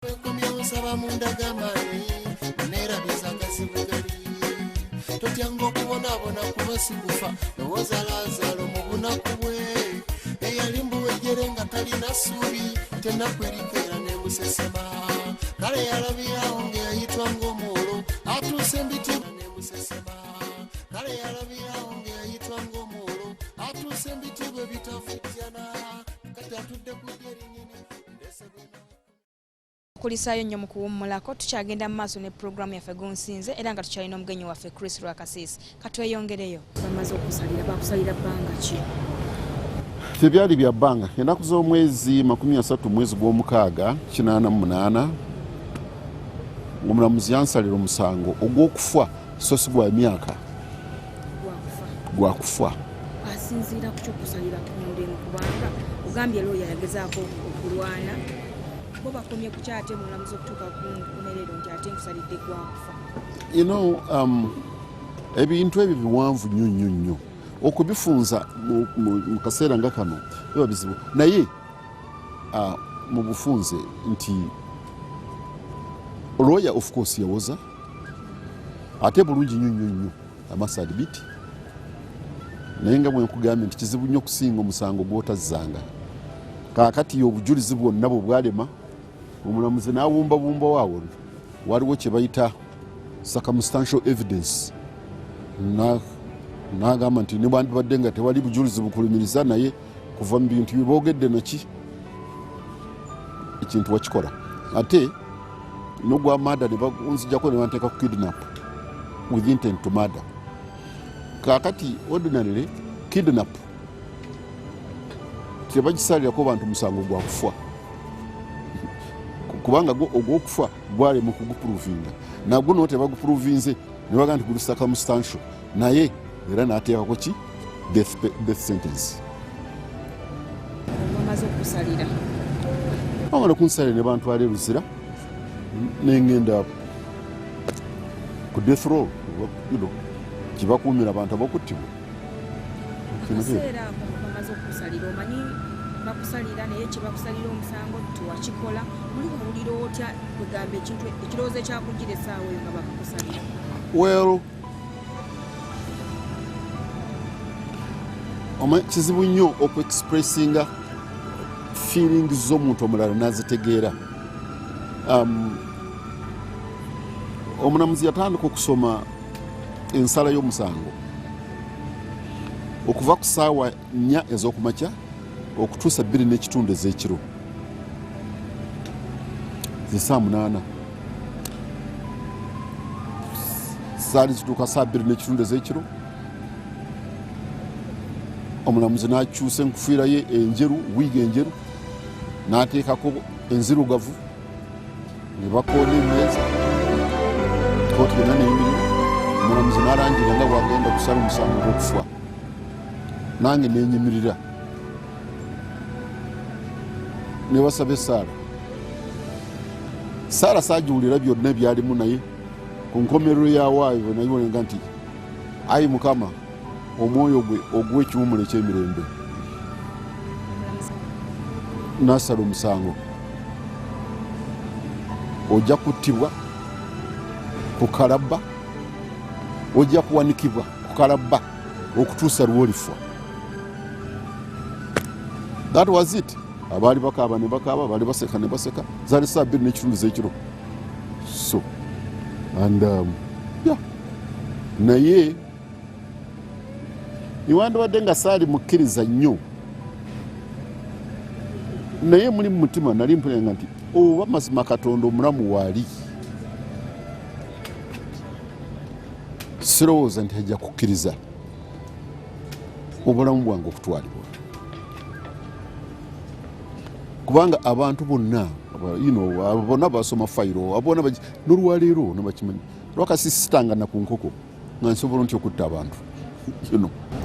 Komyewo nsaba mundage amaanyi neerabiza agazibu gali totyanga okubonaabona kuba sikufa lowooza Laazaalo mu bunaku bwe eyali mbuwejjere nga talina ssuubi tenaku erikeera nemusesema kale yalabirawo ng'eyayitwa ng'omwolo atuuse embiti nemusesema kale yalabirawo ng'eyayitwa ng'omwolo atuuse embiti bwe bitafujjana kati atudde ku ddyo erinnyini ndese bwino. Kulisaayo nnyo mu kuwummulako, tukyagenda mu maaso ne pulogulaamu yaffe Gunsinze era nga tukyalina omugenyi waffe Chris Rwakasiisi. Katweyongereyo. Bamaze okusalira, bakusalira bbanga ki? Tebyali bya bbanga. Ennaku z'omwezi 30 mwezi gw'omukaaga 88 omulamuzi yansalira omusango ogw'okufa, so si gwa myaka, gwa kufa. Asinziira ku kyokusalira ku ndemu, kubanga ogambye looya yagezaako okulwana, bo bakomye ku kyate mulamuzi okutuuka ku nkomerero nti ate nkusalidde gwakufa. Ebintu ebyo biwanvu nnyo nnyo nnyo okubifunza mu kaseera nga kano biba bizibu, naye mu bufunze nti lawyer of course yawoza ate bulungi nnyo nnyo nnyo, I must admit, naye nga bwe nkugambye nti kizibu nnyo okusinga omusango gw'otazzanga. Kaakati obujulizi bwonna bwe bwalema, omulamuzi n'awumbawumba waawo waliwo kye bayita circumstantial evidence, n'agamba nti ne bwandibadde nga tewali bujulizi bukulumiriza, naye kuva mu bintu bye boogedde naki ekintu wakikola. Ate n'ogwa murder ne bagunzijjako ne banteeka ku kidnap with intent to murder. Kaakati ordinarily kidnap tebagisalirako bantu musango gwa kufa, kubanga ogw'okufa gwalema okuguprovinga, nagwo no tebaguprovinze ne bagamba nti guli circumstantial, naye era n'ateekako ki death sentence. Bamaze okusalira? Bamala okunsalira ne bantwala e Luzira, nengenda ku death row, kibakuumira abantu abokuttibwa. Akaseera ako bamaze okukusalira, omanyi bakusalira, naye kyebakusalira omusango tewakikola, muli wawulira otya? Kwegamba ekintu ekirowoozo ekyakugira essaawa eyo nga bakakusalira? Well, kizibu nnyo okuexpressinga feelings z'omuntu omulala n'azitegeera. Omulamuzi yatandika okusoma ensala y'omusango okuva ku ssaawa 4 ez'okumakya okutuusa 2:15 ez'ekiro, ze 8:00 zaali zituuka saa 2:15 ez'ekiro. Omulamuzi n'akyusa enkufiira ye enjeru, wiigi enjeru, n'ateekako enzirugavu, ne bakoona emmeeza, kooti yonna neyimirira. Omulamuzi n'alangirira nga bwagenda okusala omusango gw'okufa, nange nenyimirira ne basaba essaala. Saala saagiwulira byonna ebyalimu, naye ku nkomerero yawaayo nayiwolenga nti, "Ayi Mukama, omwoyo gwe oguwa ekiwumulo ekyemirembe." Nasala omusango, ojja kuttibwa ku kalabba, ojja kuwanikibwa ku kalabba okutuusa lwolifa. That was it. Abaali bakaaba ne bakaaba, baali baseka ne baseka. Zaali saa 2:15 z'ekiro. So and yeah, naye niwandibadde nga saali mukkiriza nnyo, naye muli mu mutima nali mpulira nti oba mazima Katonda omulamu waali, sirowooza nti ajja kukkiriza obulamu bwange okutwalibwa, kubanga abantu bonna bonna basoma fayiro bona n'olwaleero nebakimanyi lwakasisitangana ku nkoko nga nsobola nti okutta abantu.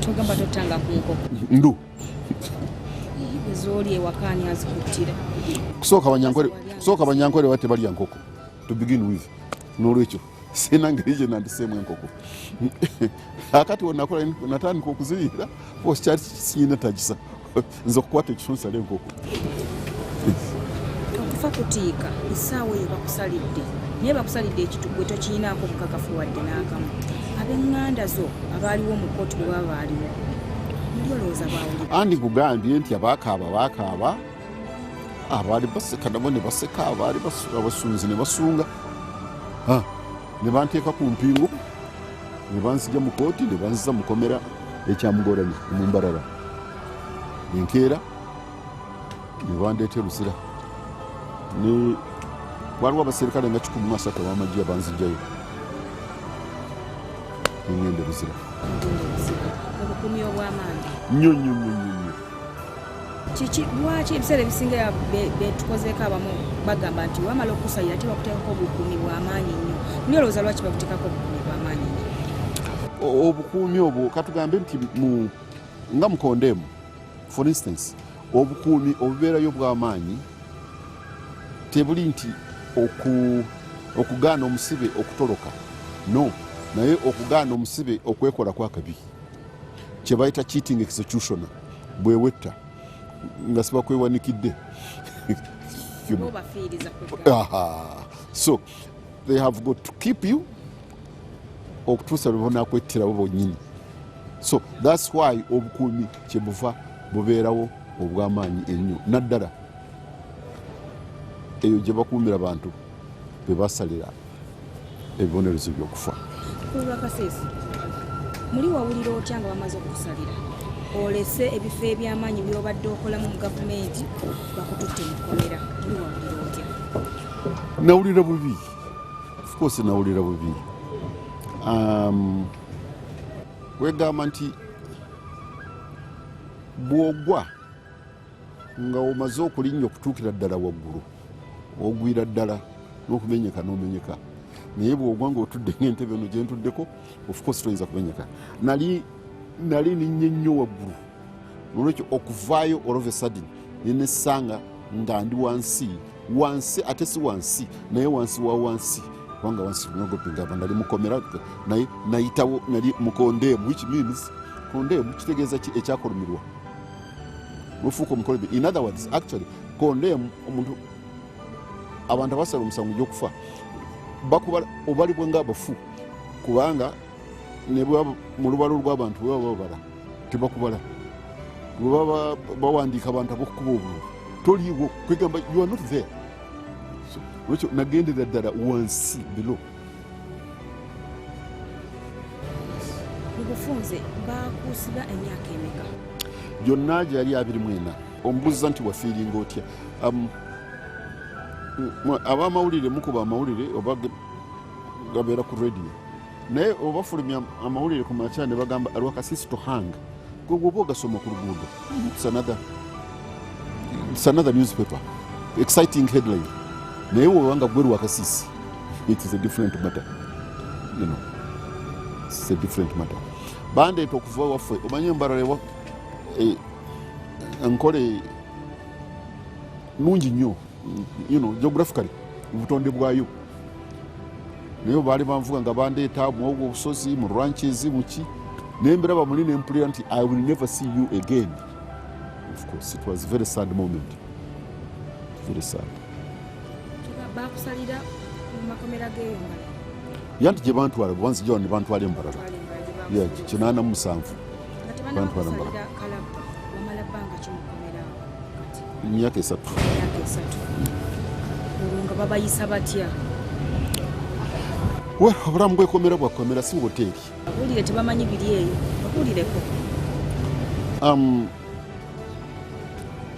Togamba totanga ku nkoko? Ndu. Ezooli ewaka ani azikuttira? Kusooka Banyankole ba tebalya nkoko to begin with, n'olwekyo sina ngeri gye nandiseemu enkoko. Akati wenakola natandika okuziriira, kyali sinyina tagisa nze okukwata ekisonsala enkoko. Okufa. Kufa kutiika, essaawa eyo bakusalidde, naye bakusalidde ekintu gwe tokiyinaako bukakafu wadde n'akamu. Ab'eŋŋanda zo abaaliwo mu kkooti bwe baba baaliwo, muli olowooza baawulira? Andi nkugambye nti abakaaba bakaaba, abaali baseka nabo ne baseka, abaali abasunzi ne basunga. Ne banteeka ku mpingu ne banzija mu kooti ne banziza mukomera ekyamugorani mu Mbarara. Enkeera ne bandeeta e Luzira. Ne waliwo abaserikale nga 130 abamagye abanzijjayo, nengenda e Luzira. Obukuumi obw'amaanyi. Nnyo nnyo nnyo nnyo nnyo. Kiki, lwaki ebiseera ebisinga betukozeeko abamu bagamba nti wamala okusalira ate bakuteekako obukuumi bw'amaanyi nnyo? Muli olowooza lwaki bakuteekako obukuumi bw'amaanyi nnyo? Obukuumi obwo, katugambe nti nga mukondeemu, for instance, obukuumi obubeerayo bw'amaanyi tebuli nti okugaana omusibe okutoloka, no, naye okugaana omusibe okwekolako akabi, kyebayita cheating executioner, bwewetta nga sibakwewanikidde. You know. Obafiiriza kwegamba. Aha. So they have got to keep you okutuusa lwe banakwettirawo bonnyini. So that's why obukuumi kyebuva bubeerawo obw'amaanyi ennyo, naddala eyo gye bakuumira bantu be basalira ebibonerezo by'okufa. Olwakaseesi, muli wawulira otya nga bamaze okukusalira, olese ebifo eby'amaanyi by'obadde okolamu mu gavumenti, bakututte mu kkomera? Muli wawulira otya? Nawulira bubi, of course nawulira bubi. Wegamba nti bw'ogwa nga omaze okulinnya okutuukira ddala waggulu, ogwira ddala n'okumenyeka n'omenyeka, naye bw'ogwa ng'otudde ng'entebe eno gye ntuddeko, of course toyinza kumenyeka. Nali ninnye nnyo waggulu, nolwekyo okuvaayo all of a sudden nenesanga nga ndi wansi wansi, ate si wansi naye wansi wa wansi, kubanga wansi ngamba nali mukomera, naye nayitawo nali mukondeemu, which means kondeemu kitegeeza ki? Ekyakolumirwa, nofuuka omukolebe. In other words, actually kondeemu omuntu, abantu abasala omusango gyokufa bakuba obalibwa nga abafu, kubanga mu lubalo lw'abantu bwe baba babala tebakubala, bwe baba bawandiika abantu abokukuba obululu toliiwo, kwegamba you are not there. So, lwekyo nagendera ddala wansi, below. Mu bufunze bakusiba emyaka emeka? Gyonna gyali 24. Omubuuziza nti wafeelinga otya? Abamawulire mukuba amawulire oba gabeera ku radio, naye obafulumya amawulire ku makya ne bagamba Lwakasisi to hang, gwe bwoba ogasoma ku luguudo, it's another newspaper exciting headline, naye woba nga gwe Lwakasisi, it is a different matter, you know. It's a different matter. Bandeeta okuva waffe, omanye Embarara ewa enkole nungi nnyo, geographically obutonde bwayo, naye baali banvuga nga bandeeta muogwo obusozi, mu ranches, muki, nembiraba muli nempulira nti I will never see you again. Of course it was a very sad moment, very sad. Bakusalira mu makomera g'eyo Mbarara? Yanti gye bantwala, bwanzija ne bantwala Embarara. Yeah, 87. Bantwala Mbarara. Tebannabakusalira kalabba, wamala bbanga ki mukomera kati? Emyaka 3. Emyaka 3. Olwo nga babayisa batya? Well, obulamu bwekomera bwakomera, si woteeri. Abuulire, tebamanyi biri eyo, babuulireko.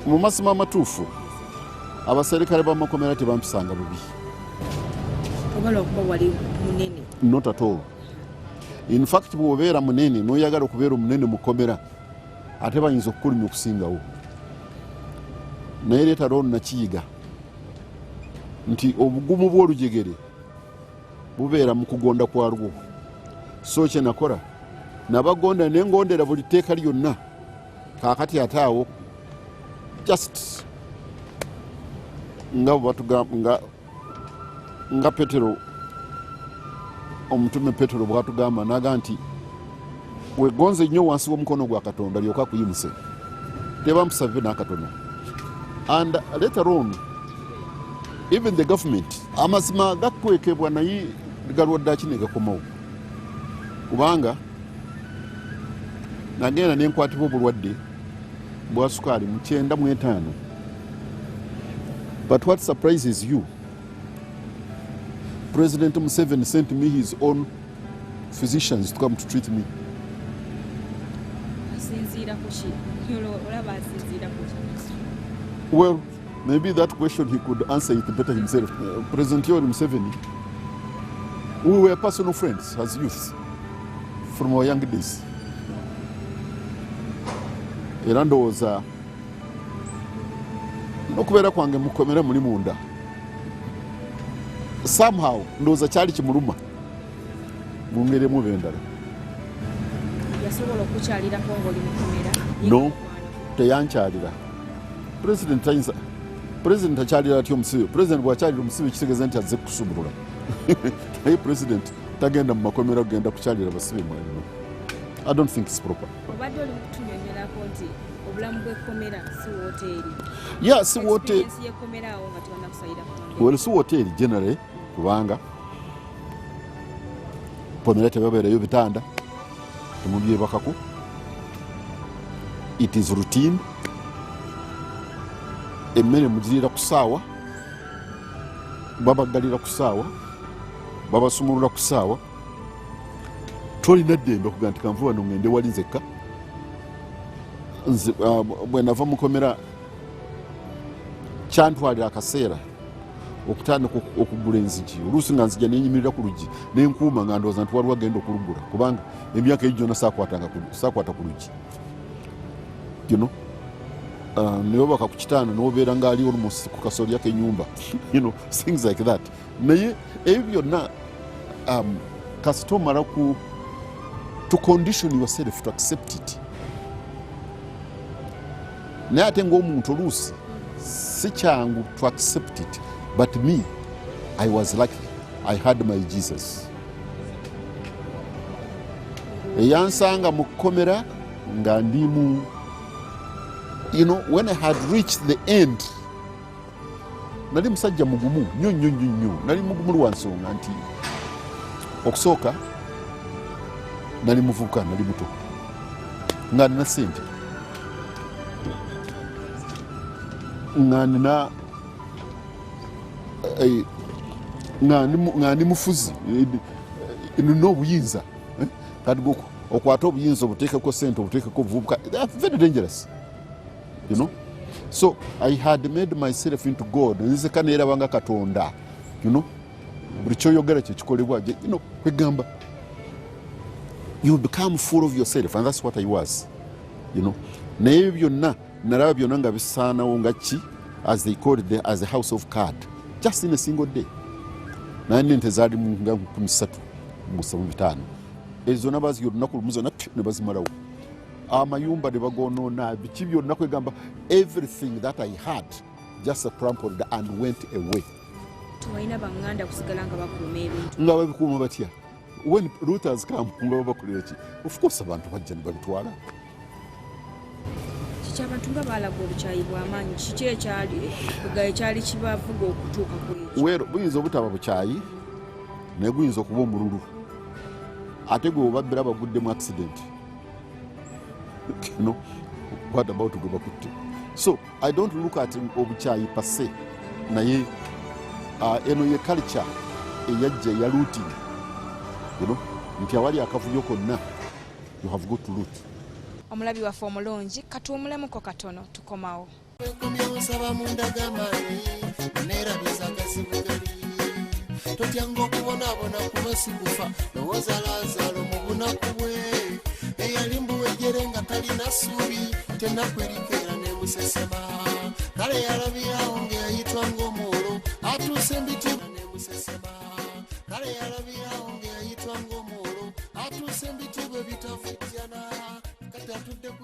Mu mazima amatuufu, abaserikale b'amakomera tebampisanga bubi. Oba lwakuba wali munene? Not at all. In fact, bw'obeera munene n'oyagala okubeera omunene mu kkomera, ate bayinza okukulumya okusingawo. Naye later on nakiyiga nti obugumu bw'olujegere bubeera mu kugonda kwalwo. So kyenakola, nabagonda nengondera buli tteeka lyonna. Kaakati ate awo just nga bwe nga Petero, omutume Petero bwatugamba naga nti wegonze nnyo wansi w'omukono gwa Katonda lyoka akuyimuse. Tebampusa bibe n'akatono. And later on Even the government, amazima gakwekebwa, naye galwadde ki negakomawo, kubanga nagenda nenkwatibwa obulwadde bwa sukaali mu 95. But what surprises you, President Museveni sent me his own physicians to come to treat me. Asinziira ku ki? Olaba asinziira ku ki? Well, maybe that question he could answer it better himself. President Yoweri Museveni, we were personal friends as youths from our young days. Era ndowooza n'okubeera kwange mukomera muli munda, somehow ndowooza kyali kimuluma mu ngeri emu oba endala. Yasobola okukyalirako ng'oli mukomera? No, teyankyalira. President tayinza, president akyalira atya omusibe? President bwakyalira omusibe kitegeeza nti azze kusumulula, naye president tagenda mu makomera kugenda kukyalira basibe mwalino. I don't think it's proper. Obadde oli mukutunyonyolako nti obulamu bw'ekkomera si woteeri. Yeah, si wote Experience y'ekkomera awo nga tebannakusalira ku Well, si woteeri generally, kubanga komera tebabeerayo bitanda, temubyebakako. It is routine. Emmere mugiriira ku saawa, babaggalira ku saawa, babasumulula ku saawa. Tolina ddembe okuga nti kanve wano ngende wali nzekka. Nze, bwe nava mukomera kyantwalira akaseera okutandika okugula enzigi. Oluusi nga nzija nenyimirira ku luggi nenkuuma nga ndowooza nti waliwo agenda okulugula, kubanga emyaka egyo gyonna saakwata ku luggi. Newebaka ku kitanda nobeera ngaali almost ku kasolya kenyumba, things like that. Naye ebyo byonna, kasita omala ku to condition yourself to accept it. Naye ate ngaomuntu oluusi si kyangu to accept it, but me, I was lucky, I had my Jesus eyansanga mu kkomera nga ndi mu when I had reached the end. Nali musajja mugumu nnyo nnyo nnyo nnyo. Nali mugumu lwa nsonga nti okusooka nali muvubuka, nali muto, nga nina sente, nga nina nga ndi mufuzi, nina obuyinza. Kati gwe okwata obuyinza obuteekeko sente, obuteekeko obuvubuka. They are very dangerous. So I had made myself into God. Nzeka neerabanga Katonda. Buli kyoyogera kyekikolebwa. Kwegamba you become full of yourself, and that's what I was. Naye ebyo byonna nalaba byonna nga bisaanawo nga ki, as they call it, as a house of card, just in a single day. Naye nente zaali nga 375, ezo zonna bazirya olunaku lumu zonna pyu, ne bazimalawo. Amayumba ne bagonoona, biki byonna. Kwegamba everything that I had just crumpled and went away. Tewalina baŋŋanda kusigala nga bakuuma ebintu? Nga babikuuma batya when looters come? Nga babakolera ki? Of course abantu bajja ne babitwala. Kiki abantu nga baalaga obukyayi bw'amaanyi? Kiki ekyali nga ekyali kibavuga okutuuka ku ekyo? Well, buyinza obutaba bukyayi, naye guyinza okuba omululu. Ate gwe obabbira baguddemu accident, no, what about gwe bakutte? So I don't look at obukyayi per se, naye eno ye culture eyajja eya looting, nti awali akavuyo konna you have got to loot. Omulabi waffe omulungi, katuwumulemuko katono, tukomawo. Komyewo, nsaba mundagamaanyi, neerabiza akazibu gali. Totyanga okubonaabona kuba si kufa. Lowooza Laazaalo mu bunaku bwe eyali mbuwejjere nga talina ssuubi, tenaku erikeera nemusesema. Kale yalabirawo ng'eyayitwa ng'omwolo atuuse embiti nemusesema. Kale yalabirawo ng'eyayitwa ng'omwolo atuuse embiti bwe bitavujjana, kati atudde ku